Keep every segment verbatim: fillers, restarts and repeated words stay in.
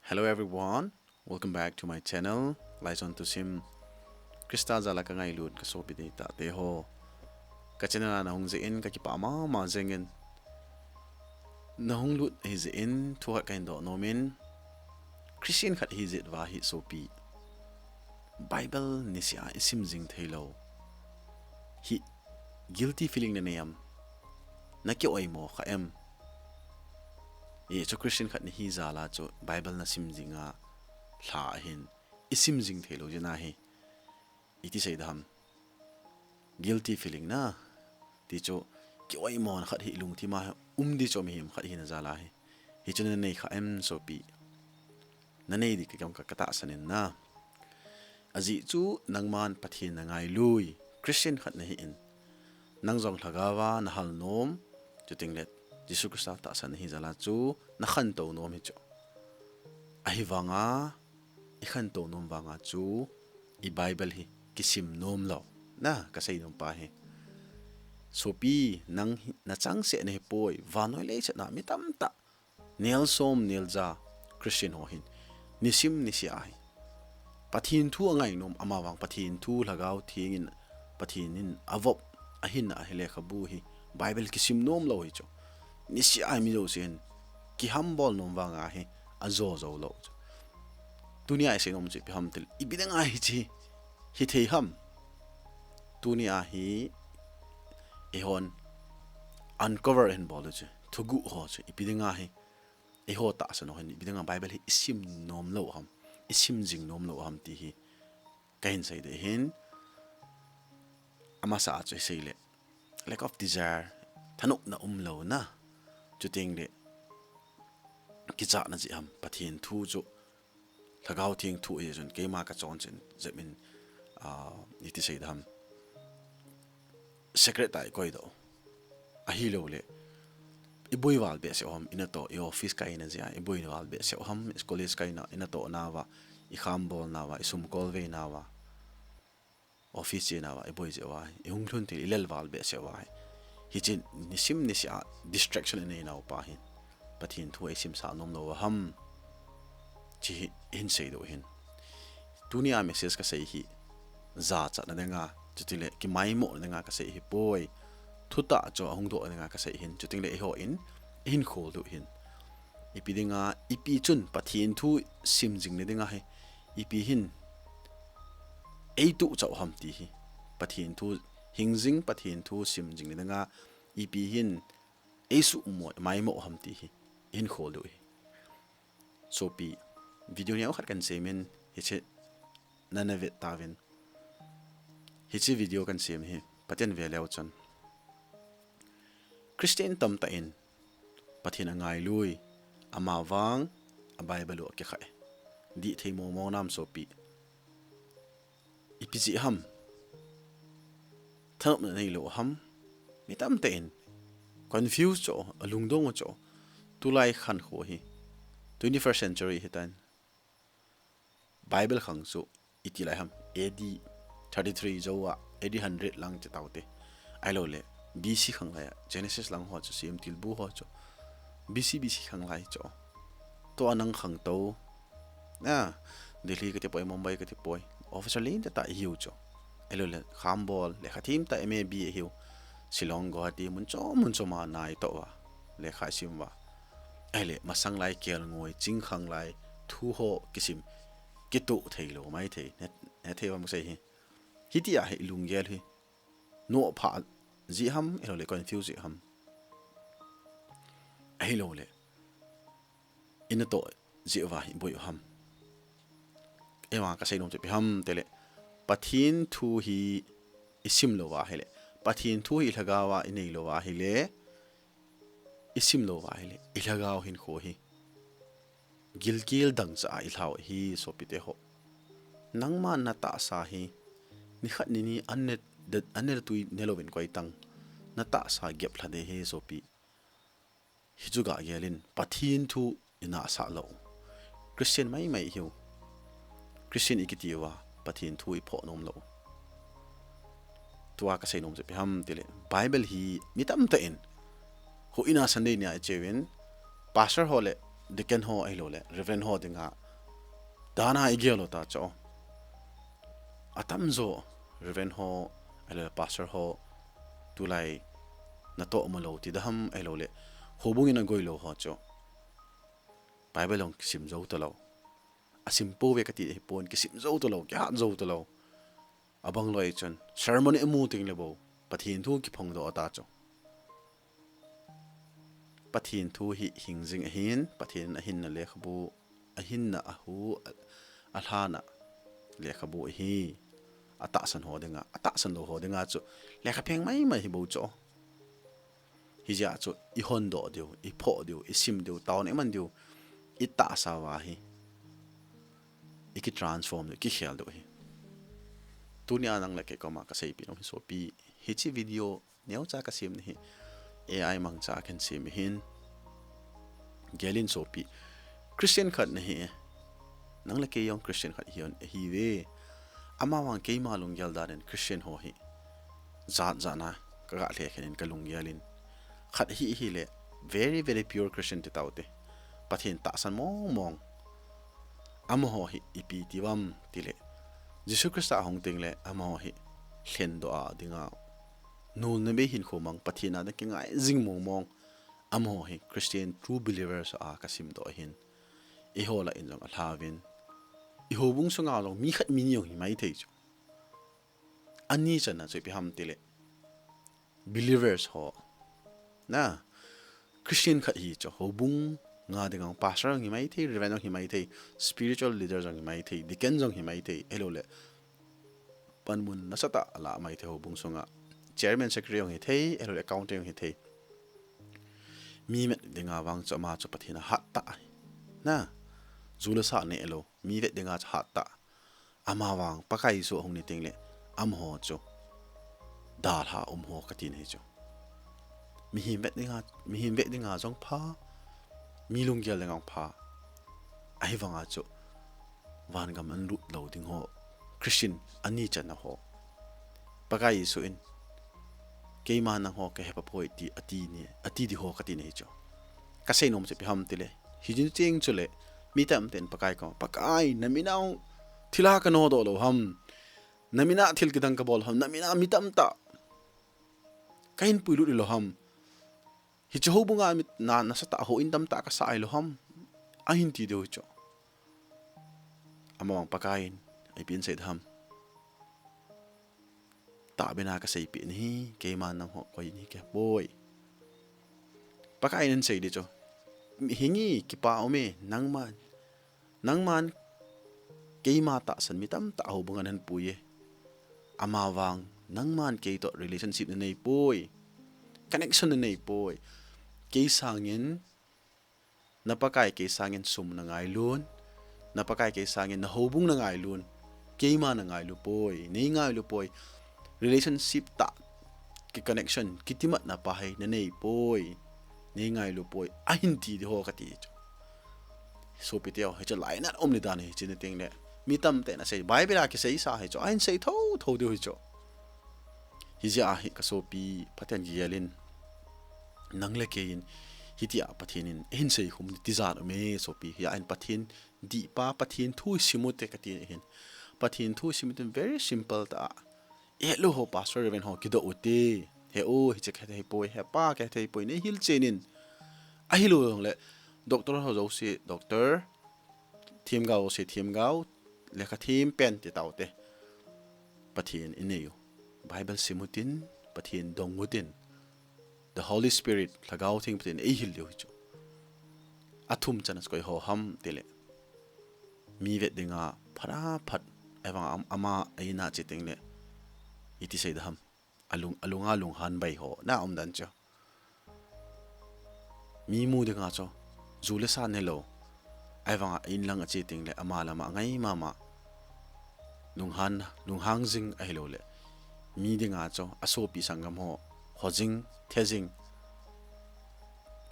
Hello everyone, welcome back to my channel, Laison Thusim. Christa jal a ka ngailut ka sopi deitah te ho, ka channel a na hung jeh in ka kipah mama jeng in. Na hung lut ahi jeh in thu khat ka hin doh nom in, Christian khat ahi jeh uva hi sopi, Bible niseh a i sim jing thei lou hi guilty feeling na nei am? Na ki oimo kha em? Hichu Christian khat na hi jal a chu Bible na sim jing a lha ahin, i sim jing thei lou jeh in ahi. Iti sei ding ham? Guilty feeling na ti chu ki oimo khat hi lungthim a um ding chu mihem khat hina jal a hi. Hichu na nei kha em sopi? Na nei ding ka gam ka, ka tahsan in na. Ajeh chu nangman Pathen na ngailui, Christian khat na hi in, nang jong lhagao a na hal nom, chuteng le Jesu Christa tahsan na hi jal a chu na khantou nom hi chu. Ahivang a, i khantou nom vang a chu i Bible hi kisim nom lou. Na, ka sei nom pa hi, sopi, nang hi na changseh na hi poi, vannoi leiset na mi tamtah, nel som nel ja Christian ho hin nisim niseh a hi Pathen thu a ngai nom, ama vang Pathen thu, Lhagao Theng in, Pathen in a vop, a hinna hi lekhabu hi, Bible kisim nom lou hi chu. Niseh a hi mi jouse hin kihambol nom vang a hi a jo jou lou chu. Tuni a i sei nom chu ipi ham ti le, ipi ding a hichi hi thei ham? Tuni a hi eihon uncover hin bol u chu, thuguh ho chu ipi ding a hi, eiho tahsan ho hin ipi ding a Bible hi i sim nom lou ham, i sim jing nom lou ham ti hi ka hin sei ding ahin. Amasa a chu i sei le, lack of desire, thanopna um lou na, chuteng le kichatna jeh ham? Pathen thu chu, Lhagao Theng thu ahi chun keima ka chonchen jep in, ah, iti sei ding ham, secret tah a i koi doh. Ahilou le, i boi val behseh u ham, i natoh, i office kaina jeh a i boi val behseh u ham, i college kaina, i natoh nauva, i khambol nauva, i sumkolvei nauva, office che nauva i boi jeh uva hi, i hung lhun thei le i lel val behseh uva hi, hichi nisim niseh a distraction i nei nau pa hin Pathen thu ei simsah nom lou u ham, chi hi i hin sei diu ahin. Tuni a message ka sei hi jachatna ding a, chuti le kimaimohna ding a ka sei hi poi. Thutah chu a hung dohna ding a ka sei ahin, chuteng le eihon i hin khol diu ahin. Ipi ding a, ipi chun Pathen thu sim jing na ding a hi, ipi hin ei tuh chah u ham ti hi, Pathen thu hing jing, Pathen thu sim jing na ding a, ipi hin ei suhmoi, maimoh u ham ti hi i hin khol diu ahi. Sopi, video neo khat kan sem in, hichi na na vet tauvin. Hichi video kan sem hi Pathen ve leu chun, Christian tamtah in Pathen a ngailui, ama vang a Bible u a kikhai. Dih thei mong mong nam sopi? Ipi jeh ham? Thanopna nei lou ham? Mi tamtah in confuse chu, a lungdong chu. Tulai khankho hi twenty-first century hitan. Bible khang chu iti lai ham, A D thirty-three jou a, A D hundred lang ti taute. Ahilou le, B C khang lai a, Genesis lang ho chu, Semtilbu ho chu, B C, B C khang lai chu. Tua nang khangtou, a, Delhi kati poi, Mumbai kati poi, officer lentah tah ihiu chu. Ahilou le, khambol, lekha themtah M A, B A ihiu. Shillong, Guwahati, mun chom mun chom a natoh uva, lekha isim uva. Ahile, masang lai kelngoi, chingkhang lai thu ho kisim, kitoh thei lou maithei, na, na thei uvam kasei hi. Hitia hi i lunggel hi nophah jeh ham, ahilou le confuse jeh ham? Ahilou le, i natoh jeh uva hi i boi u ham? Eima ka sei nom chu ipi ham ti le, Pathen thu hi i sim lou uva ahile, Pathen thu hi i lhagao a i nei lou uva ahile, i sim lou uva ahile, i lhagao hinkho hi gilkel dangchah a i lhau ahi, sopite ho. Nangma na tahsa hi nikhat nini an ne, an ne tui ne louvin koi tang, na tahsa gep lha ding ahi, sopi. Hichu gah gel in, Pathen thu i nahsah lou. Christian maimai ihiu. Christian i kiti uva, Pathen thu i phoh nom lou. Tua ka sei nom chu ipi ham ti le, Bible hi mi tamtah in, huhhingna Sunday nia i che uvin, pastor ho le deacon ho ahilou le reverend ho dinga dan a igel u ta chu. Atamjo reverend ho ahilou le pastor ho tulai natoh mo lou ti daham ahilou le houbung in agoi lou ho chu Bible jong kisim jou talou. Asim pouve kati hipon, kisim jou talou, kihat jou talou. Abang loi chun sermon imu teng le bou Pathen thu kiphongdoh ta chu. Pathen thu hi hing jing ahin, Pathen ahinna lekhabu, ahinna ahu, a, alhana lekhabu ahi. Atahsan ho dinga, atahsan lou ho dinga chu lekha pheng maimai hi bou chu. Hijeh a chu ihondoh diu, iphoh diu, isim diu, taona iman diu, itahsa uva hi iki transform diu, kikhel diu ahi. Tunia nang le kei koma kaseipeh nom hi sopi, hiche video neocha kasemna hi A I mangcha a kahin sem ahin. Gelin sopi, Christian khat nahi e. Nang le kei jong Christian khat ihiuve. Amavang keima lunggel dan in Christian ho hi jat jat na kaga lhekhen in kalunggel in. Khat hi, hile very, very pure Christian ti taute. Pathen tahsan mong mong. Amaho hi ipi ti uvam tile, Jesu Christa ahung teng le amaho hi lhendoh a dinga nolna bei hinkho mang, Pathen a ding kingai jing mong mong. Amaho hi Christian true believers a kasimdoh ahin. Eiho lah in jong alhauvin, ihoubung sunga jong mi khat mi ni jong hi maithei chu. Ani channa chu ipi ham tile, believers ho, na, Christian khat hi chu houbung nga dinga pastor jong hi maithei, reverend jong hi maithei, spiritual leader jong hi maithei, deacon jong hi maithei, ahilou le panmun nasatah ala maithei houbung sunga. Chairman, secretary jong hithei, ahilou le accountant jong hithei. Mi met dinga vang chu ama chu Pathen a hattah ahi. Na, ju le sa neilou, mi vet dinga chu hattah. Amavang Pakai Jesu ahung ni teng le amaho chu dalha um ho kati nahi chu. Mihem vet dinga, mihem vet dinga jong pha, mi lunggel dinga jong pha. Ahivanga chu vangam a lut lou ding ho, Christian ani channa ho, Pakai Jesu in, "Keima nangho kahepa poi," ti ati ni, ati di ho kati nahi chu. Kasei nom chu ipi ham tile, hijeh chun chule mi tamten Pakai koma, "Pakai, namin a thilha kanodoh lou ham? Namin a thil kidang kabol ham? Namin a mi tamtah kahin puilut lou ham? Hiche houbunga mi na, nasatah houin tamtah kasah lou ham?" ahin ti diu chu. Amavang Pakai in ipi ahin sei dem? Tahbeh a kaseipeh nahi, keima nangho koi nahi kahe poi. Pakai in ahin sei di chu, "Hinge, kipa um e, nangman, nangman keima tahsan mi tamtah houbunga nahin pui e. Amavang nangman kei toh relationship nanei poi, connection nanei poi. Kei sangin, na Pakai kei sangin sum nangailun, na Pakai kei sangin na houbung nangailun, keima nangailu poi, neingailu poi. Relationship tah, ki connection, kitimatna pa hi nanei poi, neingailu poi," ahin ti di ho kati chu. Sopite ho, hichu lainat um ni dan hi, hiche ni teng le mi tamten asei, Bible a kiseisa hichu ahin sei thotho diu hichu. Hijeh a hi kasopi, Pathen kigelin, nang le kei in hitia Pathen in ahin seikhum ni tijat um e sopi. Hia in Pathen dihpa, Pathen thu isim u te kati ahin. Pathen thu isim u te very simple tah a, eilou ho pastor, reverend ho kidoh u te. "He u, hiche kahe thei poi, he pa, kahe thei poi," neihil chen in. Ahilou jongle doctor ho jouse doctor, themgao jouse themgao, lekha them pen ti taute. Pathen inei u, Bible sim u tin, Pathen dong u tin, the Holy Spirit, Lhagao Theng Pathen in eihil diu hichu. Athum channa chu koi ho ham tile, mi vet dinga phat a phat, ahivanga am-, ama a in a che teng le, iti sei dem, alung, alunga lunghan bai ho na um dan chu. Mi mu dinga chu ju le sa neilou, ahivanga in lang ache teng le ama lama angai mama, lunghan, lunghang jing ahilou le, mi dinga chu asopi sanggam ho ho jing, the jing.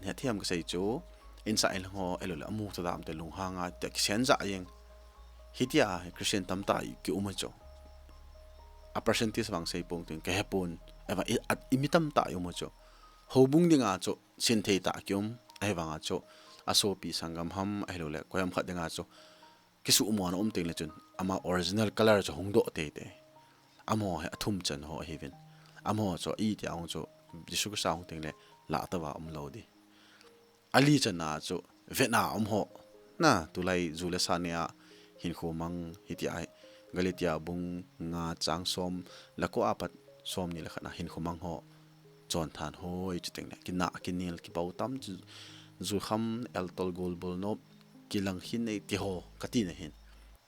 Hethem kasei chu, insah in lang ho ahilou le amu thadam te lunghang a te kisen ja jeng. Hitia Christian tamtah ki um a chu. A percentage vang sei pong teng kahe pon. Ahivang i, a, i mi tamtah i um a chu. Houbung dinga chu sin thei tah ki um. Ahivanga chu asopi sanggam ham ahilouleh koiham khat dinga chu kisuhmo na um tengle chun ama original color chu hung doh teitei. Amaho hi athum chan ho ahiuvin. Amaho chu iti a hung chu Jesu Christa hung tengle lah tah a umlou ding. Ali channa chu vetna um ho. Na, tulai ju le sa nia hinkho mang hitia hi Galatia bung nga chang som le ko apat som ni le khat na hinkho mang ho. Chon than hoi chu tengle kinah kinel kibau tam chu jukham, eltol, golbol nop, kilang khin nei ti ho kati na hin.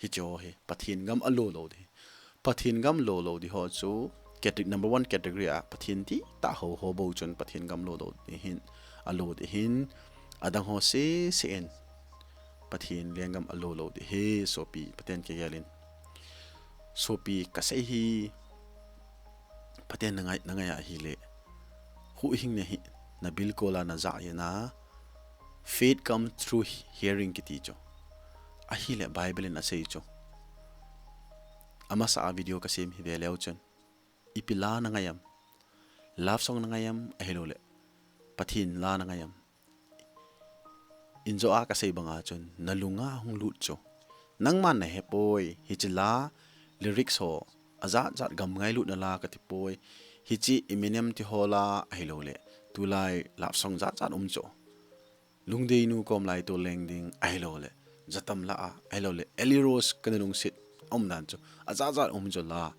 Hiche ho hi Pathen gam alo lou ding. Pathen gam alo lou ding ho chu category, number one category a Pathen dihtah ho ho bou chun Pathen gam alo lou ding hin, alo ding hin, adang ho sese in Pathen lenggam alo lou ding hi sopi, Pathen kigel in. Sopi kasei hi Pathen na ngai, na ngai ahile. Huhhing na hi, na bilkol a na ja ye na. Faith come through hearing kiti chu. Ahile Bible in asei chu. Amasa a video kasem hi ve leu chun. Ipi la na ngai am. Love song na ngai am, ahilouleh Pathen la na ngai am. Injo a kasei banga chun, na lunga hung lut chu. Nangman na hepoi, hiche la, lyrics ho, ajat jat gam ngailutna la kati poi, hiche Eminem ti ho la, ahilouleh, tulai love song jat jat um chu. Lungdeinu kom lai to leng ding, ahilouleh, Jatam la a, ahilouleh, Ellie Rose kana lungset, um dan chu, ajat jat um chu la.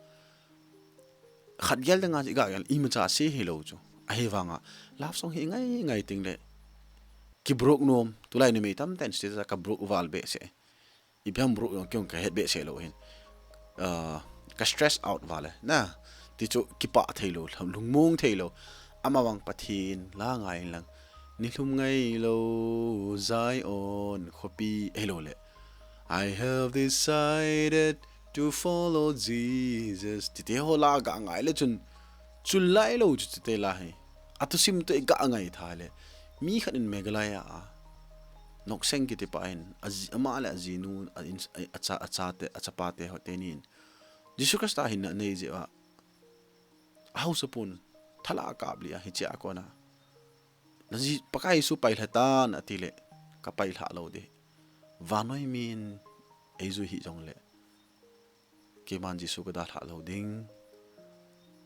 Khat gel dinga chu iga gel, imacha sei hilou chu. Ahivanga, love song hi ngai ngai tengle. Kibruk nom, tulai numei tamtah in stage a kabruk val behseh. Ipi ham bruk jong kei jong kahet behseh lou hin. Ah, ka stress out val e. Na, ti chu kipah thei lou, lungmong thei lou. Amavang Pathen la ngai lang. Nilhum ngailou Zion khopi ahilouleh. I have decided to follow Jesus. Titi ho la ga ngai le chun. Chul lai lou chu titi la hi. Athusim toh iga ngai tha le. Mi khat in Meghalaya a. Nokseng kiti pa in. Aji, ama le ajinu, a in, a, acha, achate, achapate ho tenin. Jesu Christa hinna nei jeh a. Ahausa pun. Thala kap li a hiche a kona. Naji Pakai Jesu pailha tan atile. Kapailha lou ding. Vannoi min eijui hih jongle. Keiman Jesu kadalhah lou ding.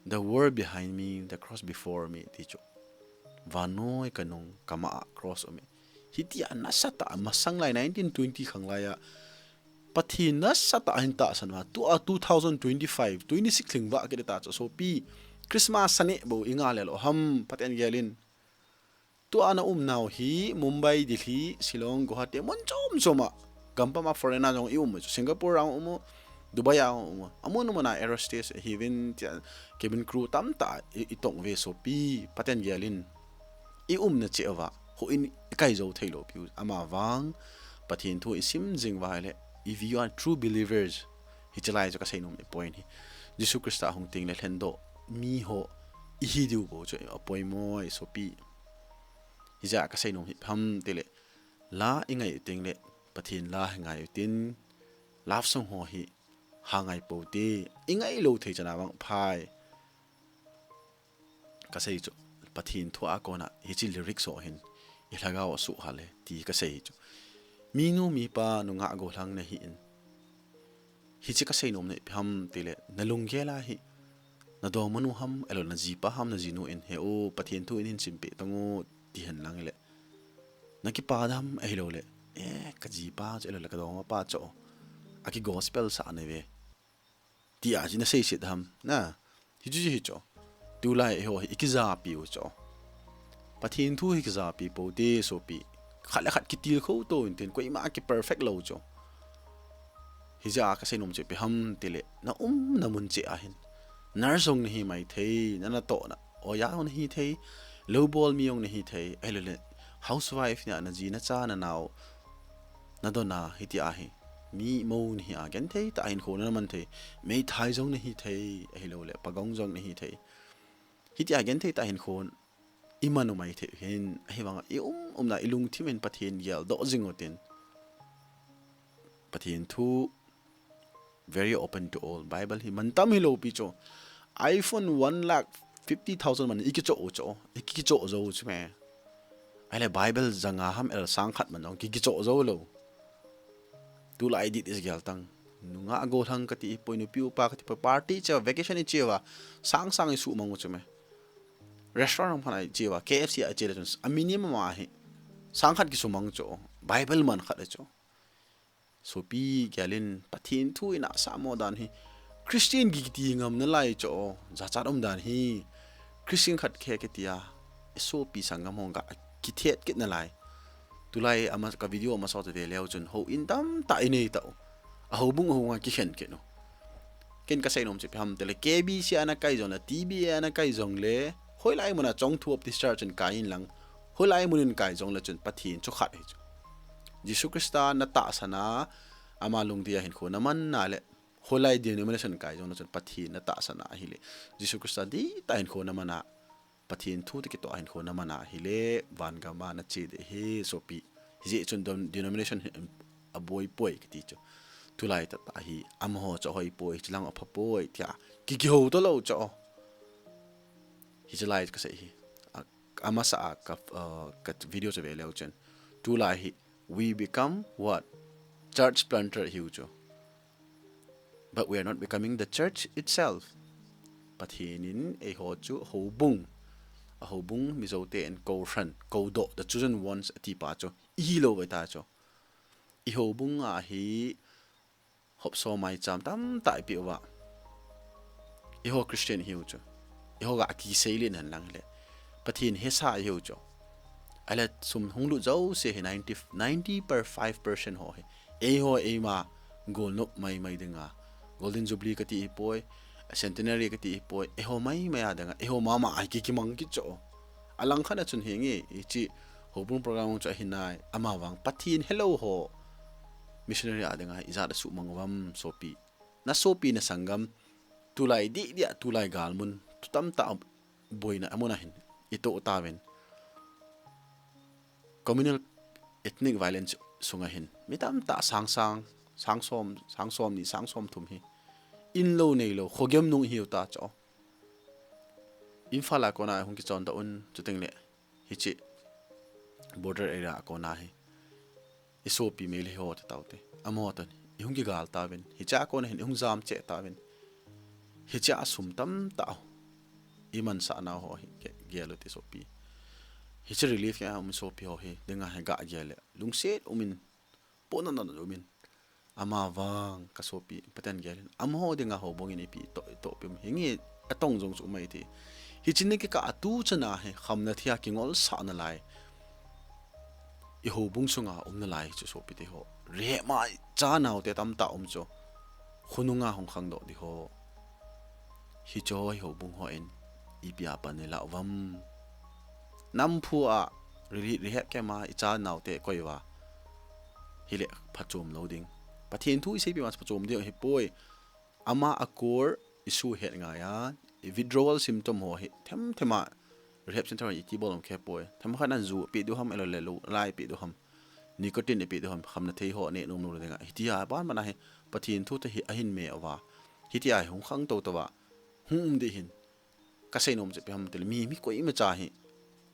The world behind me, the cross before me, ti chu. Vannoi kanung kama a cross um e. Hitia nasatah a masang lai nineteen twenty khang lai a. Pathen nasatah a hin tahsan uva. Tua two thousand twenty-five, twenty-six lhing vah kit ta chu sopi. Christmas sa neh bou inga le lou ham Pathen gel in. Tua na um nau hi Mumbai, Delhi, Shillong, Guwahati, mun chom chom a. Gampam a foreign a jong i um u chu. Singapore a um u, Dubai a um u. Amun amun a aerospace, hiuvin tia cabin crew tamtah i, i tong uve sopi, Pathen gel in. I umna cheh uva, houin i kai jou thei lou piu. Amavang, Pathen thu i sim jing uva le, if you are true believers, hiche lai chu kasei nom e point hi. Jesu Christa hung tengle lhendoh, mi ho, i hi diu bou chu, apoimo e sopi. Hijeh a kasei nom hi ham tile, la i ngai u tengle, Pathen la hi ngai u tin, love song ho hi, ha ngai pou te, i ngai lou thei chana vang phai. Kasei chu, Pathen thu a kona, hiche lyrics ho hin, i lhagao a suhhal e, ti kasei chu. Minu mipa nungah gollhang nahi in. Hiche kasei nom na ipi ham tile, na lunggel a hi, na dongmanu ham, ahilou na jipa ham, na jinu in, he u, Pathen thu in hin simpeh tang u, ti hen lang ile. Na kipa dam, ahilou le, eh, ka jipa chu, ahilou le, ka dongmapa chu, aki gospel sah na ve. Tia chu na seiset ham, na, hichu hi chu. Tulai eiho hi, i kijapi u chu. Pathen thu hi kijapi pou te sopi. Khat le khat kitilkhou tou intin, koima ki perfect lou chu. Hijeh a kasei nom chu ipi ham tile, na umna mun cheh a hin. Nurse jong nahi mai thei, na natohna oja jong nahi thei, lou bol mi jong nahi thei, ahilou le, housewife nia, na ji na cha na nao, na dona, hitia hi. Mi mou nahi a, genthei tah a hinkho na man thei, meithai jong nahi thei, ahilou le, pagong jong nahi thei. Hitia genthei tah a hinkho, i man u mai thei hin, ahivanga i um, umna i lungthim in Pathen geldoh jing u tin. Pathen thu, very open to all. Bible hi mantam hilou pi chu. iPhone one lakh fifty thousand man i kichoh u chu, i kichoh jou u chu me. Ahile Bible janga ham el sang khat man jong ki, kichoh jou lou. Tulai dih dih gel tang. Nungah gollhang kati poi, nupi upa kati poi, party che, vacation i che uva, sang sang i sumang u chu me. Restaurant ham khat a i che uva, K F C a i che le chun, a minimum a hi sang khat ki sumang chu, Bible man khat le chu. Sopi, gel in, Pathen thu i nahsah mo dan hi, Christian kiti ngam nalai chu, jachat um dan hi, Christian khat khe kiti a, i sopi sanggam ho ga kithet kit nalai. Tulai ama ka video amasa chu ve leu chun houin tamtah i nei tau. A houbung a hung a kikhen kit u. Ken ka seinom chu ipi ham tile, K B C a na kai jong le, T B A a na kai jong le, hoilai mun a Chongthu Baptist Church in kai in lang, hoilai mun in kai jong le chun Pathen chu khat hi chu. Jesu Christa na tahsan a, ama lungdei a hinkho na man na le, hoilai denomination kai jong le chun Pathen na tahsan a ahile, Jesu Christa dihtah hinkho na man a, Pathen thu toh kitoh a hinkho na man a ahile, vangam a na che ding ahi sopi. Hijeh chun don-, denomination hi a boi poi kati chu. Tulai tah tah hi, amaho chu ahoi poi, hiche lang apha poi, tia ki, kihou to lou chu. Hiche lai ka sei hi. A, amasa a ka, uh, ka video chu ve leu chun. Tulai hi, we become what? Church planter hi u chu. But we are not becoming the church itself. Pathen in eiho chu houbung. A houbung Mizo te in kou hran, kou doh, the chosen ones ati pa chu. I hi lou ve ta chu. I houbung a hi hopso maicham tamtah i pe uva. Eiho Christian hi u chu. Eiho ga ki sei len hen lang le. Pathen hesa hi u chu. Ahile sum hung lut jouse hi ninety, ninety per five percent ho hi. Eiho eima golnop mai mai dinga. Golden Jubilee kati hi poi, Centenary kati hi poi, eiho mai mai a dinga, eiho mama a hi ki, kimang kit chu. A lang khat a chun hi nge, hiche houbung program chu ahi nai, ama vang Pathen helou ho. Missionary a dinga, ijat a sumang uvam sopi. Na sopi na sanggam, tulai dih dih a, tulai gal mun, thu tamtah boina a mun a hin, i toh tauvin. Communal ethnic violence sunga hin, mi tamtah sang sang, sang som, sang som ni, sang som thum hi. In lou nei lou, khogem nung hi u ta chu. Imphal a kona hung kichon ta un, chuteng le, hiche border area a kona hi. I sopi Meitei ho te tau te. Amaho toh, i hung kigal tauvin. Hiche a kona hin, i hung jam cheh tauvin. Hiche a sum tamtah. I mansah nau ho hi, ge-, gel u te sopi. Hiche relief a um sopi ho hi, dinga hi ga gel le. Lungset um in, pona na um in. Ama vang ka sopi, Pathen gel in. Amaho dinga houbung in ipi toh, toh pim hi nge atong jong chu mai ti. Hiche ni kikah a tu chana hi, khamna thia kingol sah nalai. I houbung sunga um nalai chu sopi te ho. Rehma cha nau te tamtah um chu. Khonunga hung khangdoh di ho. Hiche ho hi houbung ho in. Ipi a pan i la uvam. Namphu a, re-, rehab camp a i cha nau te koi uva. Hile phachom lou ding. Pathen thu i seipi ma phachom ding hi poi. Ama a core issue het ngai a. I withdrawal symptom ho hi. Them them a rehab center i ti bol um khe poi. Them khat nan ju pi du ham elo le lou, lai pi du ham. Nicotine pi du ham. Khamna thei ho ne nom nom le nga. Hitia ban ban a hi. Pathen thu te hi ahin me uva. Hitia hi hung khang to to uva. Hung um di hin. Ka seinom chu ipi ham tile mi, mi koima cha hi,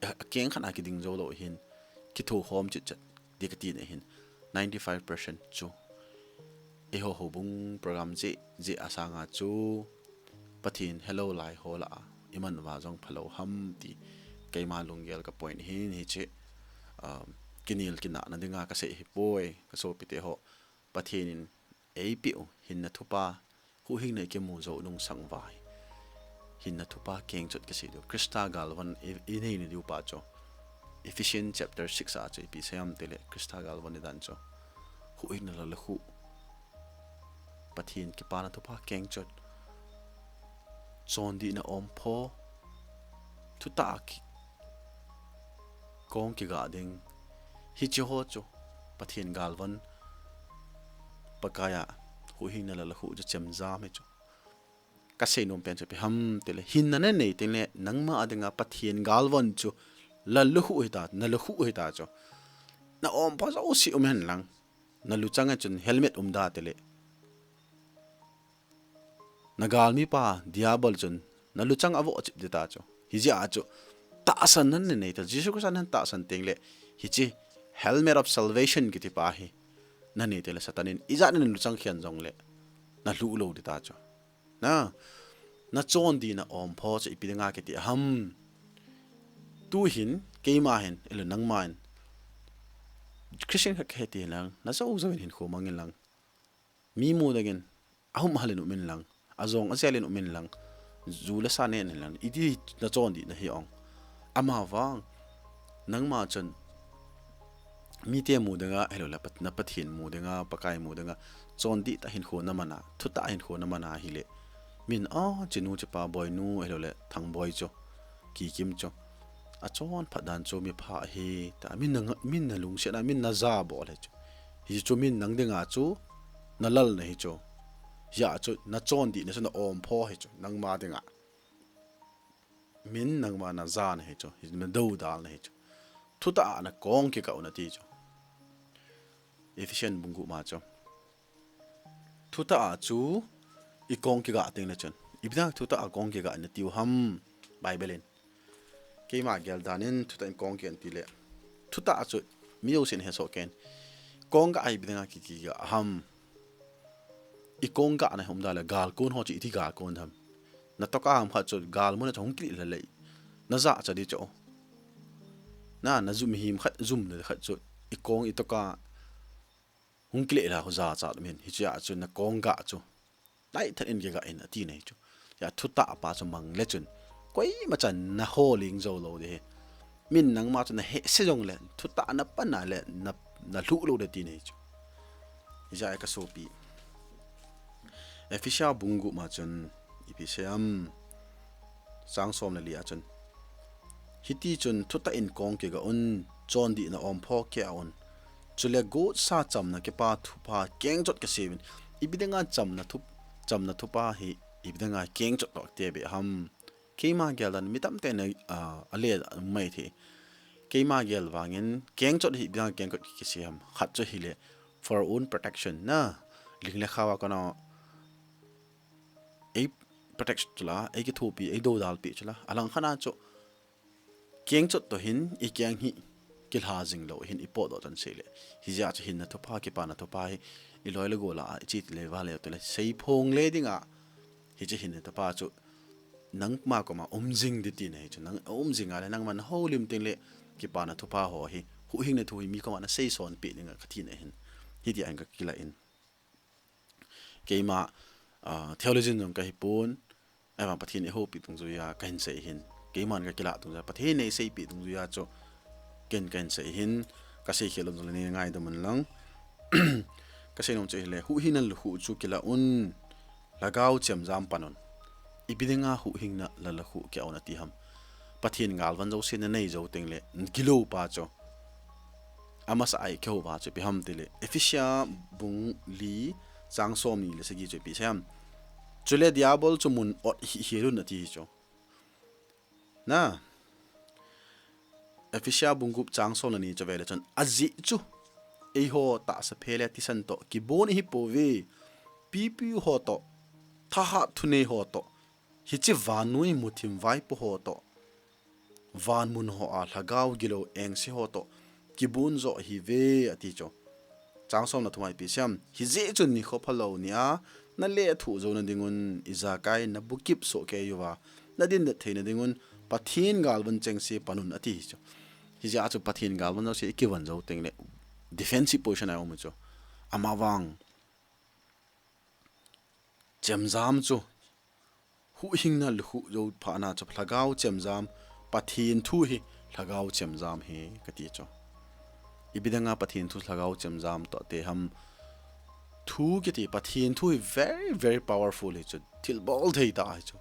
a, a keng khat a kiding jou lou hin, kitho khom chit chat, ti kati na hin, ninety five percent chu. Eiho houbung program jeh, jeh a sanga chu, Pathen helou lai ho lah a, i man uva jong phalou ham ti, keima lunggel ka point hin hiche, um, kinel kinahna dinga ka sei hi poi, ka sopi te ho, Pathen in eipeh u, hinna thupha, huhhingna i kimu jou nung sang uva hi. Hinna thupha kengchot ka sei diu. Christa galvan i, i nei na diu pa chu. Ephesians chapter six a chu ipi sei ham tile Christa galvan i dan chu. Huhhingna lallukhuh. Pathen kipana thupha kengchot. Chondihna ompho. Thutah a ki, kong kiga ding. Hiche ho chu Pathen galvan Pakai a huhhingna lallukhuh chu chemjam hi chu. Ka seinom pen chu ipi ham tile hinna na nei teng le nangma a dinga Pathen galvan chu lallukhuh hita, na lukhuh hita chu. Na ompho jouse um hen lang. Na luchang a chun helmet um da tile. Na galmipa Diabol chun na luchang a vohchip ding ta chu. Hijeh a chu tahsan nan nei ta, Jesu Christa nan tahsan teng le, hiche helmet of salvation kiti pa hi nan nei teng le, Satan in ijat nan luchang khian jong le, na lhuh lou di ta chu. Na, na chondih na ompho chu ipi dinga kiti ham. Tu hin, keima hin, elo nangma hin, Christian khat khat ti lang, na jou jou in hinkho mang in lang. Mi mu dingin, ahum hal in um in lang, ajong ajel in um in lang, ju le sa nen in lang, iti na chondih na hi ong. Ama vang, nangma chun, mite mu dinga, elo le Pat-, na Pathen mu dinga, Pakai mu dinga, chondih ta hinkho na mana, thutah hinkho na mana hile. Min a, chinu chipa Boinu, elo le Thangboi chu, Kikim chu. Achon phat dan chu mi pha hi, ta min na nga-, min na lungset na, min na ja bol hi chu. Hi chu min nang dinga chu, na lal na hi chu. Hia chu, na chondih na chu na ompho hi chu, nangma dinga. Min nangma na ja na hi chu, hi na dodal na hi chu. Thutah a na kong kikah u na ti chu. Ephesian bung gup ma chu. Thutah a chu i kong kigah teng le chun. Ipi dinga thutah a kong kigah na tiu ham Bible in. Keima gel dan in thutah in kong kigah ti le. Thutah a chu mi jousen he so ken. Kong gah ipi dinga ki, kigah ham. I kong gah na hom da le gal kon ho chu iti gal kon ham. Na toka ham khat chu gal mun a chu hung kili le le. Na ja cha di chu. Na, na jum him khat jum le khat chu. I kong i toka hung kile la ho ja cha min. Hichia chu na kong gah chu. Nai than in kigah in ati nei chu. Ya thutah pa chu mang le chun. Koima chan na ho ling jou lou de he. Min nangma chu na he se jong le. Thutah na pan na le na, na lhuh lou de ti nei chu. Hija ka sopi. Ephesa bung gup ma chun ipi seiyam. Chang som le li a chun. Hiti chun thutah in kong kigah un, chondih na ompho kei un. Chule gotsa chamna kipa thupha kengchot kisei un. Ipi dinga chamna thup, chamna thupha hi, ipi dinga kengchot toh te be ham. Keima gel dan mi tamte na, ah, ale mai the. Keima gel vangin kengchot hi ipi dinga kengchot kisei ham. Khat chu hile, for our own protection na. Ling le khawa kana ei protect chu la, ei kithopi, ei dodalpi chu la. Alang khat a chu kengchot toh hin, i keng hi kilha jing lou hin, i potdoh tan sei le. Hijeh a chu hinna thupha, kipana thupha hi, i loi le gol a, i chit le, vale te le, sei phong le dinga, hiche hinna thupha chu, nangma koma um jing di tina hi chu, nang um jing a le, nangman houlim teng le, kipana thupha ho hi, huhhingna thu hi mi koma na sei sonpi dinga ka tina hin. Hiti a hin ka kila in. Keima, ah, theologian jong ka hi pon, ahivang Pathen in eihoupi dungjuia ka hin sei hin. Keiman ka kila dungjuia, Pathen in eiseipi dungjuia chu ken ka hin sei hin, ka sei khel lom jong le nei ngaidam un lang. Ka sei nom chu hile, huhhingna lukhuh chu kila un, lhagao chemjam pan un. Ipi dinga huhhingna le lukhuh kila un ati ham. Pathen galvan jouse na nei jou teng le, gilou pa chu. Amasa a i kihou pa chu ipi ham ti le. Ephesa bung li chang som ni le sagi chu ipi seiyam. Chule diabol chu mun ot hih hel un ati hi chu. Na. Ephesa bung gup chang som le ni chu vele chun. Ajeh chu. Eiho tahsa phe le thisan toh. Kibon ihi pouve. Pipiu ho toh. Thahat thunei ho toh. Hiche vannoi muthim vaipo ho toh. Van mun hoa lhagao gilou engse ho toh kibon jo ihiuve ati chu. Chang som le thum a ipi seiyam. Hijeh chun nikho phalou nia, na lethuh jouna dingun, ijakai na bukip soh kei uva, na dindet theina dingun, Pathen galvan chengse pan un ati hi chu. Hijeh a chu Pathen galvan jouse i kivon jou teng le defensive position a i um u chu. Ama vang. Chemjam chu. Huhhingna lukhuh jou phat na chu lhagao chemjam, Pathen thu hi lhagao chemjam hi kati chu. Ipi dinga Pathen thu lhagao chemjam toh te ham. Thu kiti Pathen thu hi very, very powerful hi chu. Thilbol thei tah hi chu.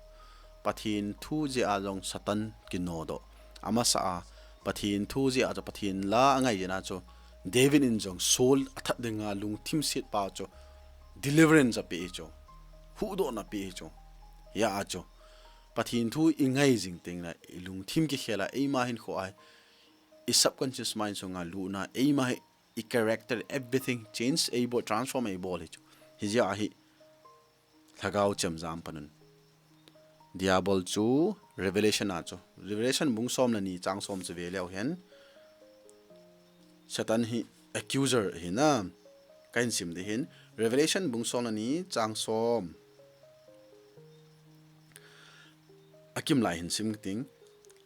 Pathen thu jeh a jong Satan kinodoh. Amasa a Pathen thu jeh a chu Pathen la angai jeh a chu. David in jong Saul athat dinga lungthim set pa chu. Deliverance ape hi chu. Huhdohna ape hi chu. Hia chu. Pathen thu i ngai jing teng le, i lungthim kikhel a, eima hinkho a, i subconscious mind sunga lutna, eima hi, i character, everything change, eibol, transform eibol hi chu. Hijeh a hi, lhagao chemjam pan un. Diabol chu Revelation a chu, Revelation bung som le ni chang som chu ve leu hen, Satan hi accuser ahi na. Ka hin sim ding hin, Revelation bung som le ni chang som. A kim lai hin sim ting.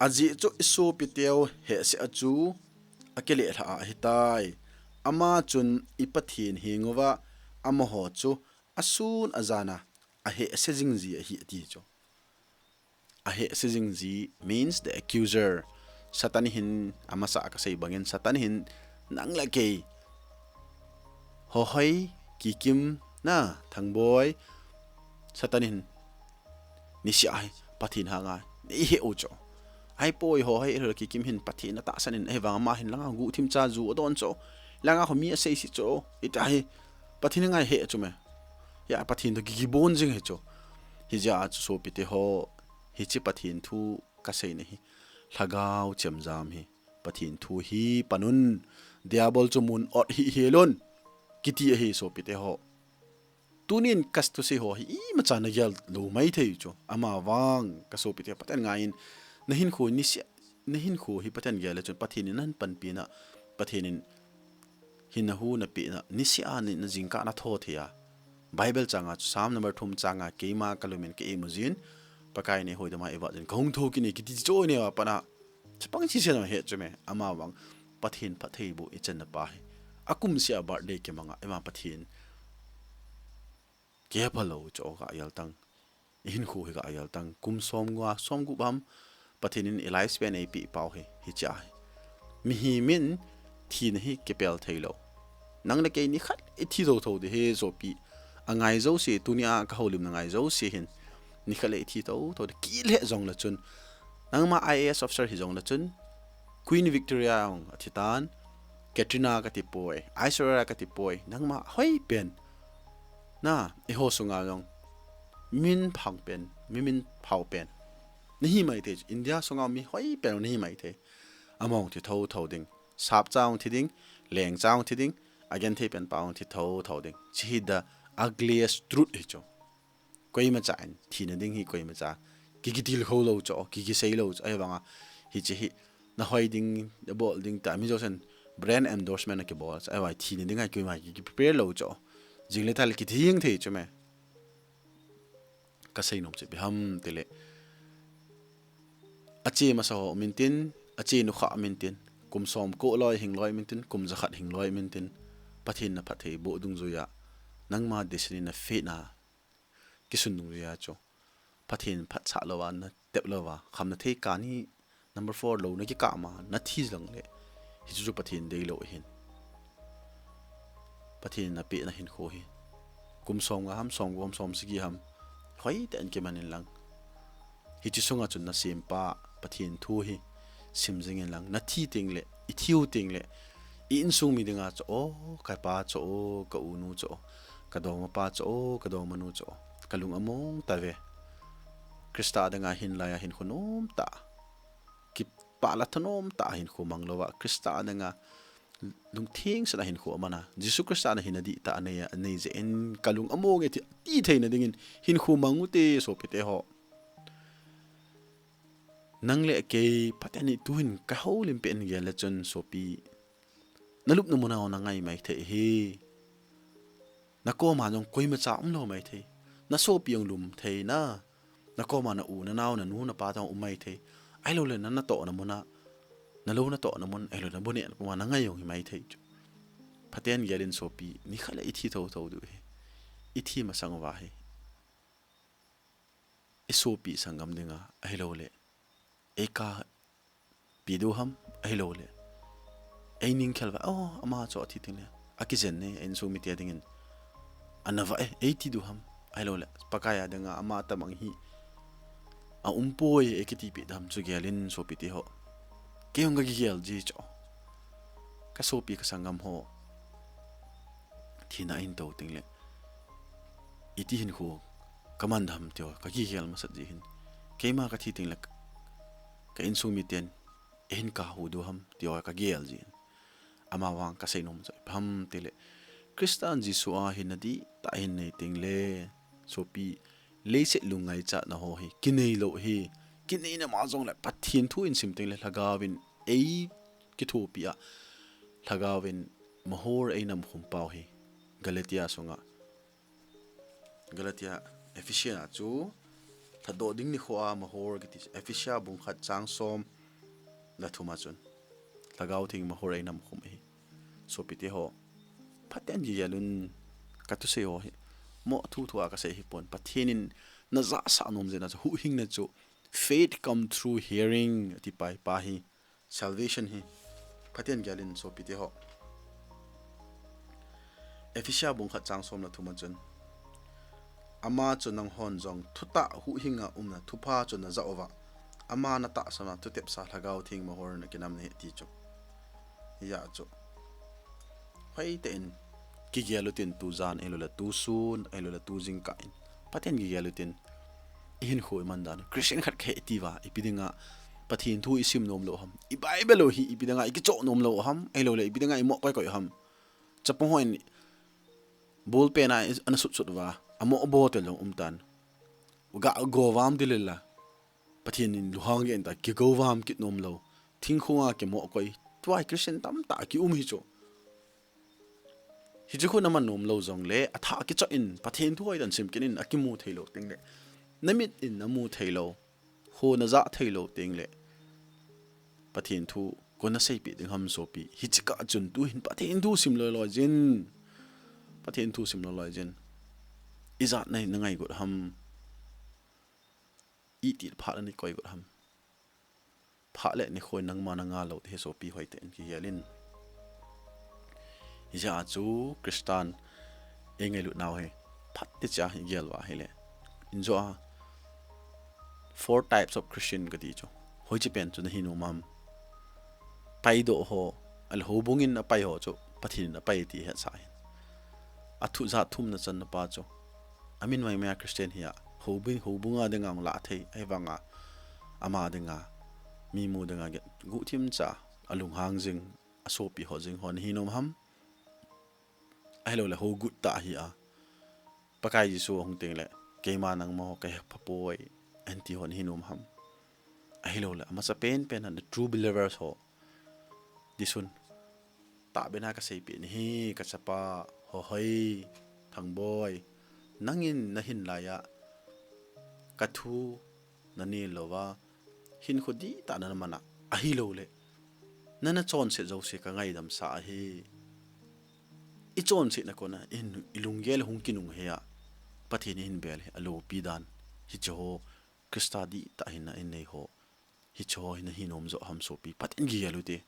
Ajeh chu i sopiteu hehse a chu a kileh lha a ahitai. Ama chun i Pathen henguva amaho chu asun ajan a ahehse jing ji ahi ati chu. Ahehse jing ji means the accuser. Satan hin amasa a kasei bangin Satan hin nang le kei Hohoi, Kikim, na, Thangboi, Satan hin niseh a hi Pathen hanga nei heh u chu. Ahipoi, Hohoi, Kikim hin Pathen atahsan in, ahivang ama hin langa guhthim cha ju adon chu. Langa ho mi asei si chu. Ita hi Pathen ngai heh chu me. Ya Pathen to kikibon jing hi chu. Hijeh a chu sopite ho, hiche Pathen thu kasei na hi lhagao chemjam hi. Pathen thu hi panun, Diabol chu mun ot hi helun, kiti ahi sopite ho. Tunin kasei ho hi imacha nagel lou maithei chu. Amavang ka sopite Pathen ngaiyin, na hinkho niseh, na hinkho hi Pathen gel le chun Pathen in nahin panpi na, Pathen in hin nahu napeh na, niseh a ni na jingkah natho thei a. Bible changa chu Psalm number thum changa keima kalumin ka imu jin, Pakai nei hoidam a eiva jin kahung thou kit e kiti chu nei a pat a. Chapang chisen ahi chu me, amavang Pathen phattheiboh ichan na pa hi. Akumseh a birthday kimanga, ima Pathen kiphalou chu kagel tang. I hinkho hi kagel tang. Kum som nga, som gup ham, Pathen in i lifespan eipeh pau hi, hiche ahi. Mihem in thina hi kipel thei lou. Nang le kei nikhat i thi thotho ding hi sopi. Angai jouse, tunia ka houlimna ngai jouse hin. Nikhat le i thi thotho ding. Kile jong le chun. Nangma I A S officer hi jong le chun. Queen Victoria jong athi tan. Katrina kati poi. Aishwarya kati poi. Nangma hoi pen. Na, eiho sunga jong. Min phang pen. Mi min phao pen. Nahi maithei. India sunga mi hoi pen nahi maithei. Amahon thi thotho ding. Sap cha hung thi ding, leng cha hung thi ding, agenthei pen pa hung thi thotho ding. Hiche hi the ugliest truth hi chu. Koimacha in, thina ding hi koimacha. Ki kitilkhou lou chu, ki kisei lou chu, ahivanga. Hiche hi, nahoi ding, nabol ding ta, mi jousen brand endorsement a kibol chu, ahivang thina ding a koima ki kiprepare lou chu. Jing le thal kithi jeng thei chu me. Kasei nom chu ipi ham tile. Ache masa ho um intin, ache nukha um intin, kum som ko loi hing loi um intin, kum jakhat hing loi um intin, Pathen na phattheiboh dungjuiya, nangma destiny na fate na kisun dungjuiya chu. Pathen phatsah louva, na tep louva, khamna thei kani number four lou na kikah ma, na thi jong le. Hichu chu Pathen deilou ahin. Pathen in apeh na hinkho hi. Kum som nga ham, som gup ham, som sagi ham. Hoitah in kiman in lang. Hiche sunga chun na sempa, Pathen thu hi. Sim jing in lang. Na thi teng le, i thiu teng le. I insung mi dinga chu, o, ka pa chu, o, ka u nu chu, o, ka dongma pa chu, o, ka dongma nu chu, o. Ka lung among tave. Christa dinga hin laiya hinkho nom tah. Kipah le thanom tah hinkho mang louva, Christa dinga lungtheng sela hinkho amana. Jesu Christa na hin adih tah anei, anei jeh in ka lung among e ti, ti theina dingin hinkho mang u te sopite ho. Nang le kei Pathen in tuhin ka houlim peh in gel le chun sopi. Na lupna muna na ngai maithei hi. Na koma jong koimacha umlou maithei. Na sopi jong lum thei na. Na koma na u, na nao, na nu, na pa jong um maithei. Ahilouleh na natohna muna. Na lou natohna mun, ahilouleh na bu nehna puma na ngai jong hi maithei chu. Pathen gel in sopi, nikhat le i thi thotho diu hi. I thi masang uva hi. I sopi sanggam dinga, ahilouleh. Ei kapi diu ham, ahilouleh. Ei ningkhel uva, o, ama chu athi teng le. Akijen ne, ei insung mite dingin. Ana va e, ei ti diu ham, ahilouleh. Pakai a dinga, ama tabang hi. A umpoi, ei kiti peh dam chu gel in sopite ho. Kei jong ka kigel ji chu. Ka sopi ka sanggam ho. Thina ahin tou teng le. Iti hinkho ka man dam tiu, ka kigel masat ji hin. Keima ka thi teng le ka insung miten, eihin kahu diu ham tiu, ka gel ji hin. Amavang ka seinom chu ipi ham tile. Christa Jesu a hin nadih tah hin nei teng le. Sopi leiset lung ngaichatna ho hi kinei lou hi. Kineina ma jongle Pathen thu in sim teng le Lhagao in ei kithopi a, Lhagao in mahor ei namkhum pau hi. Galatia sunga, Galatia, Ephesian a chu lhadoh ding nikho a mahor kiti chu, Ephesia bung khat chang som le thum a chun Lhagao Theng mahor ei namkhum hi. Sopite ho, phaten kigel un, kathusei ho hi mo thuthu a kasei hipon. Pathen in najahsah nom jeh a chu huhhingna chu faith come through hearing ati pai pa hi. Salvation hi phaten kigel un sopite ho. Ephesia bung khat chang som le thum a chun, ama chu nanghon jong thutah huhhinga umna thupha chu najah uva, ama natahsan a thutepsa Lhagao Theng mahor nakinam ahi ti chu. Hijeh a chu hoitah in kigel utin tujan ahiloule tusun ahiloule tu jingkah in phaten kigel utin. Ihinkho iman dan, Christian khat kahi itiuva ipi dinga Pathen thu isim nom lou ham, i Bible u hi ipi dinga ikichoh nom lou ham, ahiloule ipi dinga imoh koikoi ham. Chapang hon ball pen a ana sutsut uva, amoh ball tel jong umtan. Ga govam ti lela, Pathen in lunghang gei ta, kigovam kit nom lou, thingkhong a kimoh koi, tua hi Christian tamtah kium hi chu. Hiche khu naman nom lou jongle, athah kichoh in Pathen thu hoitah in sim kit in, akimu theilou tengle, namit in namu theilou, kho najah theilou tengle, Pathen thu koin naseipeh ding ham sopi? Hiche kah chun tuhin Pathen thu sim loiloi jin, Pathen thu sim loiloi jin. Ijat nai nangai got ham? Iti phat nanei koi got ham? Phat le nikho in nangma nanga lou te hi sopi, hoitah in kigel in. Hijeh a chu Christan eingailut nau hi phat techa hi gel uva ahile, injo a four types of Christian kati chu, hoiche pen chu nahi nom ham? Paidoh ho, ahile houbung in apai ho chu Pathen in apai ti hetsah hin. Athu jat thum nachanna pa chu, amin maimai a Christian hi a, houbung, houbung a dinga hung lah thei, ahivanga ama dinga, mi mu dinga guhthim cha, alunghang jing, asopi ho jing ho nahi nom ham? Ahiloule hougut tah hi a, Pakai Jesu ahung tengle, keima nangma ho kahe phapoi, anti ho nahi nom ham? Ahiloule amasapen pen a the true believers ho, Jesun, tahbeh a kaseipeh nahi, kachapa, Hohoi, Thangboi, nangin nahin laiya kathu nanel louva, hinkho dihtah naman a, ahiloule nana chonset jouse kangaidamsa ahi. Ichonsetna kona ilunggel hung kinunghei a, Pathen ihin bel hi alopi dan. Hicheho, Christa dihtah hinna inei ho, hicheho hi nahi nom joh ham sopi? Phat in kigel ute.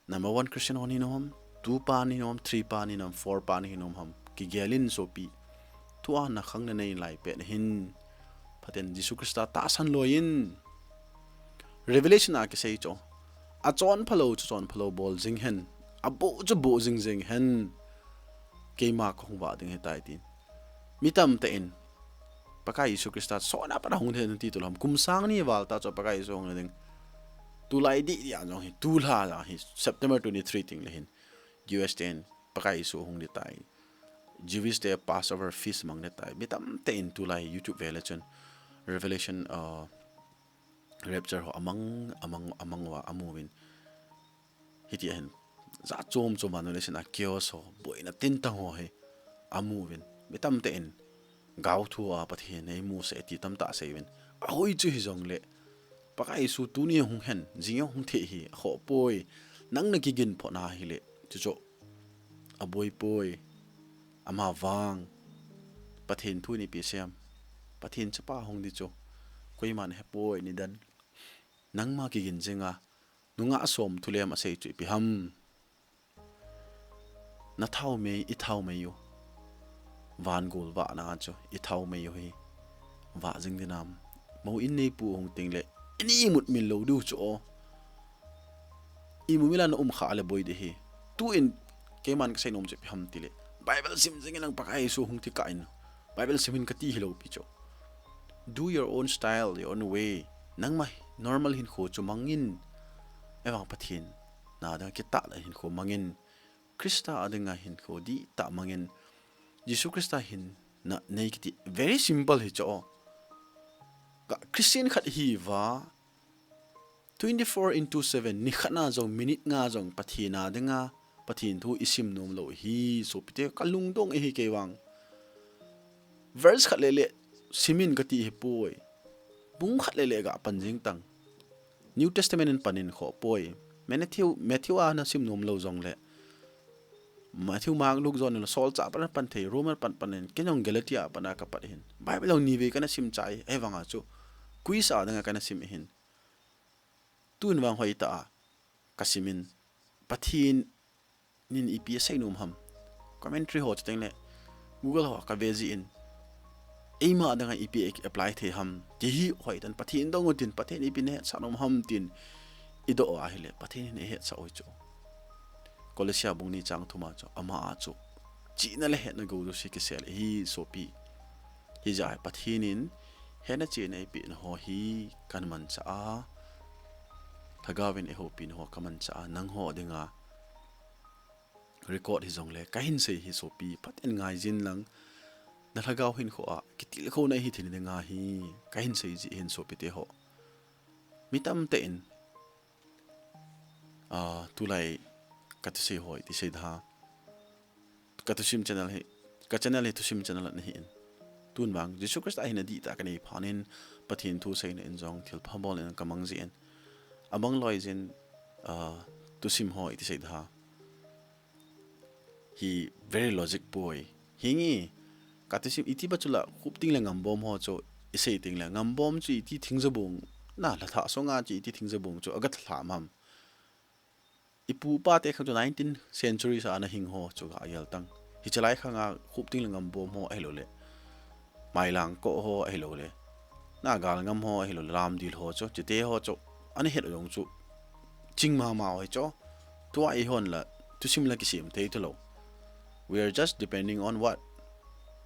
Number one Christian ho nahi nom ham, two pa nahi nom ham, three pa nahi nom ham, four pa nahi nom ham? Kigel in sopi. Tua nakhang nanei lai pet hin, phat in Jesu Christa tahsan loi in. Revelation a kisei chu, achonphalou chu chonphalou bol jing hen, aboh chu boh jing jing hen, keima kahung vah ding ahitai tin. Mi tamtah in, Pakai Jesu Christa sona pat a hung ding ahi ti tulou ham? Kum sang ni val tah chu Pakai Jesu hung ding. Tulai dihdih a jong hi, tulha jong hi, September twenty-three tengle hin, U S ten Pakai Jesu hung ding tai. Jewish te Passover feast mang ding tai. Mi tamtah in tulai YouTube vele chun Revelation, uh, rapture ho amang, amang, amang uva amu uvin. Hiti ahin, jat chom chom a, vannoi leiset a chaos ho, boina tintang ho hi amu uvin. Mi tamtah in gaothu a Pathen eimusah e ti tamtah asei uvin. Ahoi chu hijongle, Pakai Jesu tuni hung hen, jing hung thei hi akhoh poi. Nang nakigin phot na hile, chuchu aboi poi. Amavang Pathen thu in ipi asei ham? Pathen chapa hung ding chu koiman ahepoi, nidan. Nangma kigin jinga nungah som thulem asei chu ipi ham? Nathaomei, ithaomei u, van gol vahna chu ithaomei u hi vah jing ding ham? Mou in neipu hung tengle, ini imut mil lou diu chu o. Imut mil a na um khah le boi ding ahi. Tuin keiman kasei nom chu ipi ham tile, Bible sim jing in, nang Pakai Jesu hung ti kah in, Bible sim in kati hilou pi chu. Do your own style, your own way. Nangma normal hinkho chu mang in. Ahivang Pathen na dinga kitah le hinkho mang in. Christa a dinga hinkho dihtah mang in. Jesu Christa hinna nei kiti very simple hi chu o. Ka Christian khat hi va, twenty-four into seven, ni khat na jong, minute nga jong, Pathen a dinga, Pathen thu i sim nom lou hi, sopite, ka lungdong ahi kei vang. Verse khat le le, simin ka ti hi poi. Bung khat le le ga pan jing tang. New Testament in pan in kho poi. Matthew, Matthew a na sim nom lou jong le. Matthew, Mark, Luke, John, Solchah pan pan thei, Roman pan pan in, kei jong Galatia pan a ka pat hin. Bible jong ni vei ka na sim chai, ahi vang a chu. Quiz a dinga ka na sim hin. Tun vang hoi ta a, ka simin. Pathen in ipi asei nom ham. Commentary ho chuteng le, Google ho ka ve ji in. Eima dinga ipi apply thei ham. Ti hi hoi tan Pathen dong utin, Pathen ipi na hetsah nom ham tin. I doh a hile, Pathen in ei hetsah oi chu. Kolosia bung ni chang thum a chu, ama a chu. Chihna le hetna gou jouse kisel hi sopi. Hijeh a Pathen in, hetna chihna eipeh na ho hi, ka manchah a. Lhagao in eihoupi na ho ka manchah a, nang ho dinga. Record hi jong le, ka hin sei hi sopi, phaten ngai jin lang. Na lhagao hinkho a, kitilkhou na hi thei na dinga hi, ka hin sei ji hin sopite ho. Mi tamtah in, ah, tulai ka thusei ho, ti sei da. Ka thusim channel hi, ka channel hi thusim channel ana hi in. Tun vang, Jesu Christa hi na dih ta ka nei phat in, Pathen thu seina in jong, thilpha bol in ka mang ji in. Abang loi jin, ah, thusim ho, ti sei da. Hi very logic poi. Hingi, ka thusim iti ba chu la, Khupting le Ngambom ho chu, i sei teng le, Ngambom chu iti thing jabung, na la tha so nga chu iti thing jabung chu, aga tha mam. I pu pa te khan chu nineteenth century sa ana hing ho chu ga yel tang. Hi chalai khang a Khupting le Ngambom ho ahilou le. Mailang ko ho ahilou le. Na Galngam ho ahilou le. Lamdil ho chu. Chite ho chu. Ana het jong chu. Ching mama ho chu. Tua i hon la. Thusim la kisem thei tu lou. We are just depending on what?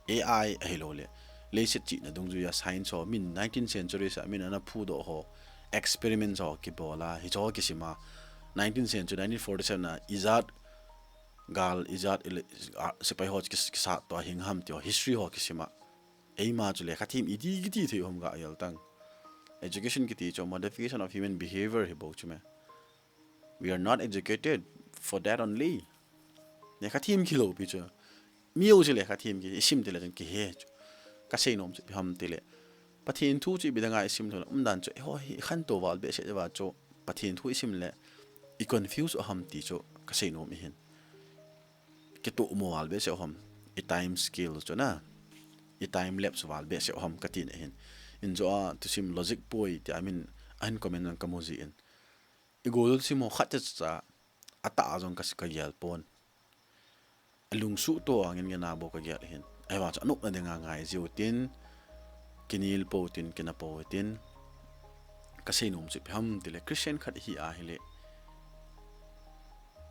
A I ahilou le. Leiset chihna dungjuia science ho. Min nineteenth century sa. Min ana phudoh ho. Experiments ho kibol a, hicho kisima. Nineteenth century, nineteen forty-seven a, ijat, gal, ijat, ile, a, sepai ho kis-, kisat to hing ham ti ho, history ho kisima. Eima chu lekha them iti kiti thei hom ga yel tang. Education kiti chu modification of human behavior hi bou chu me. We are not educated for that only. Lekha them kilou pi chu. Mi ho chu lekha them ki, i sim tile chun kihe chu. Ka sei nom chu ipi ham tile. Pathen thu chu ipi dinga i sim tile. Um dan chu, eiho hi, i khantou val behseh va chu. Pathen thu i sim le. I confuse u ham ti chu. Ka sei nom i hin. Kitoh mo val behseh u ham. I time scale chu na. I time lapse val behseh u ham ka ti na hin. In jo a thusim logic poi ti a min a hin comment jong ka mu ji in. I gol thusim ho khat cha cha. Atah a jong ka si ka gel pon. Alungsuh to angin ngen a bou ka gel hin. Ahivang chu anop na dinga ngai jiu tin, kinel pou tin, kina pou tin, ka sei nom chu ipi ham tile, Christian khat hi ahile,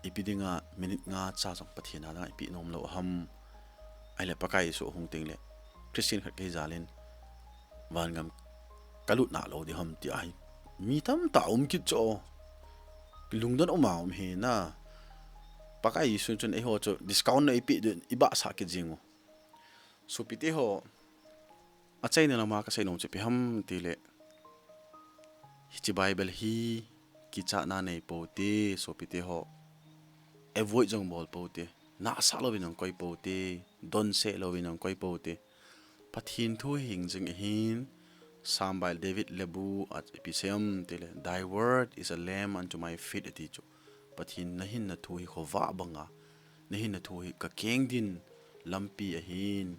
ipi dinga minute nga cha jong Pathen a dinga ipi nom lou ham. Ahile Pakai Jesu hung teng le, Christian khat kahi jal in, vangam ka lut nalou di ham ti ahi. Mi tamtah um kit chu. Lungdon um a um hi na. Pakai Jesu chun eiho chu discount na ipi din i bahsah kit jing u. Sopite ho. Achaina lama ka sei nom chu ipi ham tile. Hiche Bible hi kichatna nei pou te, sopite ho. Avoid jong bol pou te. Nahsah louvin jong koi pou te. Donse louvin jong koi pou te. Pathen thu hi hing jing ahin, Sam bai David Lebu a ipi sei ham tile, Thy word is a lamp unto my feet ati chu. Pathen na hinna thu hi khovah banga, na hinna thu hi ka keng din lampi ahin,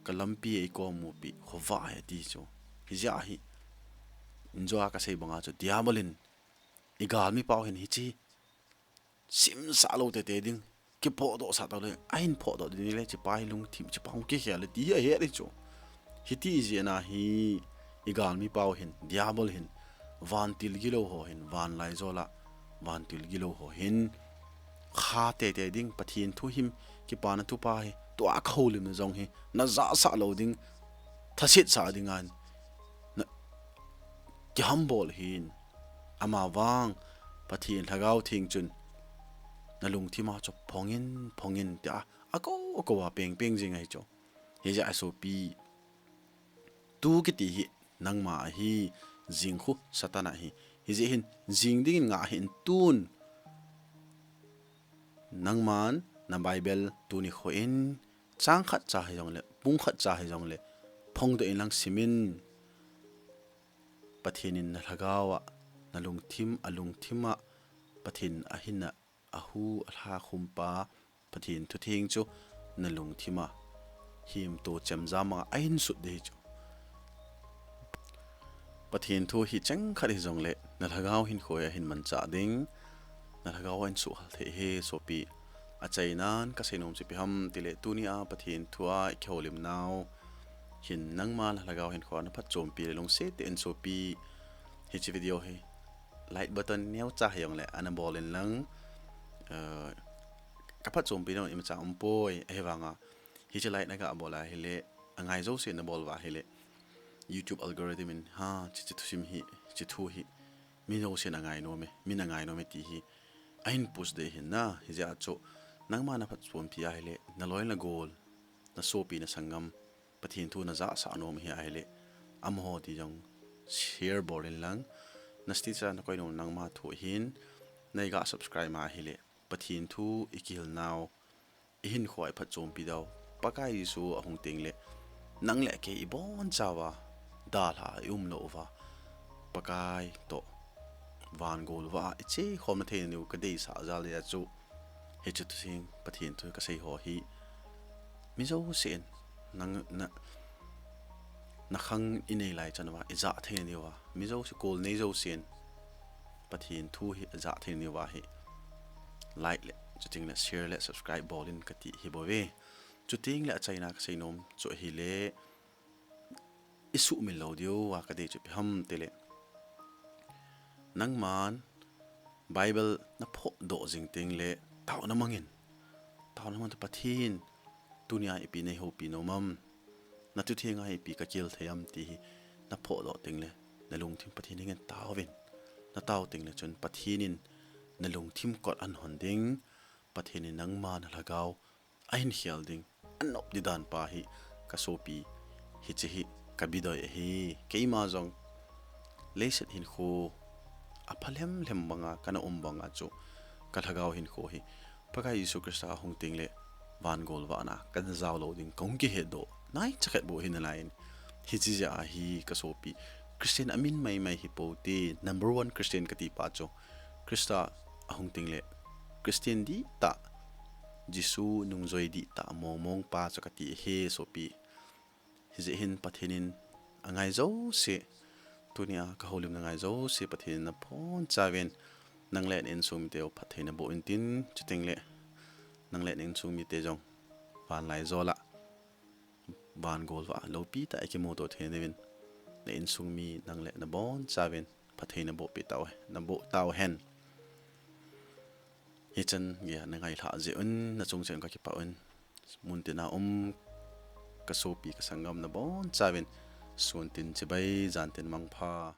ka lampi a i kom u pi khovah ahi ati chu. Hijeh a hi, in jo a ka sei banga chu, Diabol in, i galmi pau hin hiche, Simsah lou tete ding. Kiphodoh sah tau le. Ahin phodoh ding le, hichepa hi lungthim, hichepa hung kikhel le, ti hi ahet ding chu. Hiti jeh a hi, i galmi pau hin, Diabol hin, vantil gilou ho hin, vanlaijol a, vantil gilou ho hin, kha tete ding, Pathen thu him, kipana thupha hi, tua ka houlimna jong hi, na jahsah lou ding, thaset sah ding ahin, na, kihambol hin, Amavang, Pathen Lhagao Theng chun, na lungthim a chu phong in, phong in, tia, akou, akou a peng, peng jing ahi chu. Hijeh a sopi, Tu kiti hi nangma ahi, jing khu Satan ahi. Hijeh hin jing dingin ngah hih in tun. Nangman na Bible tuni khoh in, chang khat cha hijongle, pung khat cha hijongle, phongdoh in lang simin. Pathen in na lhagao a, na lungthim, a lungthim a, Pathen a hin a, a hu, a lha khum pa, Pathen thutheng chu na lungthim a himto chemjam a ahin sut ding chu. Pathen thu hi cheng khat hijongle, na lhagao hinkho a hin manchah ding, na lhagao a hin suhhal thei hi sopi. Achainan ka seinom chu ipi ham tile, tuni a Pathen thu a i kihoulim nau hin nangma na lhagao hinkho a na phatchompi le lungset tah in sopi. Hiche video hi like button neocha hijongle ana bol in lang, eh, ka phatchompi nau imacha umpoi, ahivanga hiche like na ga bol a hile, angai jouse na bol uva hile, YouTube algorithm in, ha, hiche, hiche thusim hi, hiche thu hi mi jousen angai nom e, min angai nom e ti hi ahin push ding ahin na. Hijeh a chu nangma na phatchompi ahile, na loi na gol, na sopi na sanggam, Pathen thu na jahsah nom ahi ahile, amaho ti jong share bol in lang, na status a na koi nom nangma thu hin, na i ga subscribe ma ahile, Pathen thu i kihil nau, i hinkho a i phatchompi dau, Pakai Jesu ahung teng le, nang le kei i bonchauva dalha i um lou uva, Pakai toh van gol uva i che khom na thei nau ka deisah jal a chu, hiche thusim Pathen thu ka sei ho hi mi jousen nang na, na khang i nei lai chan uva i jah thei nau a, mi jouse, kol nei jousen Pathen thu hi a jah thei nau a hi like le, chuteng le share le subscribe bol in kati hi bou ve. Chuteng le achaina ka seinom chu ahile, i suhmil lou diu a ka dei chu ipi ham tile, nangman Bible na phongdoh jing teng le, taona mangin, taona mang, Pathen, tunia ipi nei houpi nom am, na thutheng a ipi ka kihil thei am ti hi na phongdoh teng le, na lungthim Pathen henga taovin, na tao teng le chun Pathen in na lungthim kot ahin hon ding, Pathen in nangma na lhagao ahin khel ding, anop ding dan pa hi ka sopi, hiche hi ka bidoi ahi. Keima jong leiset hinkho apha lhem lhem banga kana um banga chu, ka lhagao hinkho hi Pakai Jesu Christa ahung teng le van gol vana kana jao lou ding kahung kihetdoh nai chakhat bou ahi nalai in. Hiche jeh a hi ka sopi, Christian amin mai mai hi pou te, number one Christian kati pa chu Christa ahung teng le Christian dihtah, Jesu nungjui dihtah mong mong pa chu kati ahi sopi. Hijeh hin Pathen in angai jouse, tunia ka houlim na ngai jouse Pathen in na bonchauvin, nang le na insung mite u phatthei na boh intin, chuteng le nang le na insung mite jong vanlaijol a van gol va loupi tah a i kimuto thei uvin, na insung mi nang le na bonchauvin phatthei na boh pi tau, na boh tau hen. Hichan geiya na ngailhah jeh un, na chung cheh un ka kipah un. Muntina um ka sopi ka sanggam na bonchauvin, sun tin chibai, jan tin mangpha.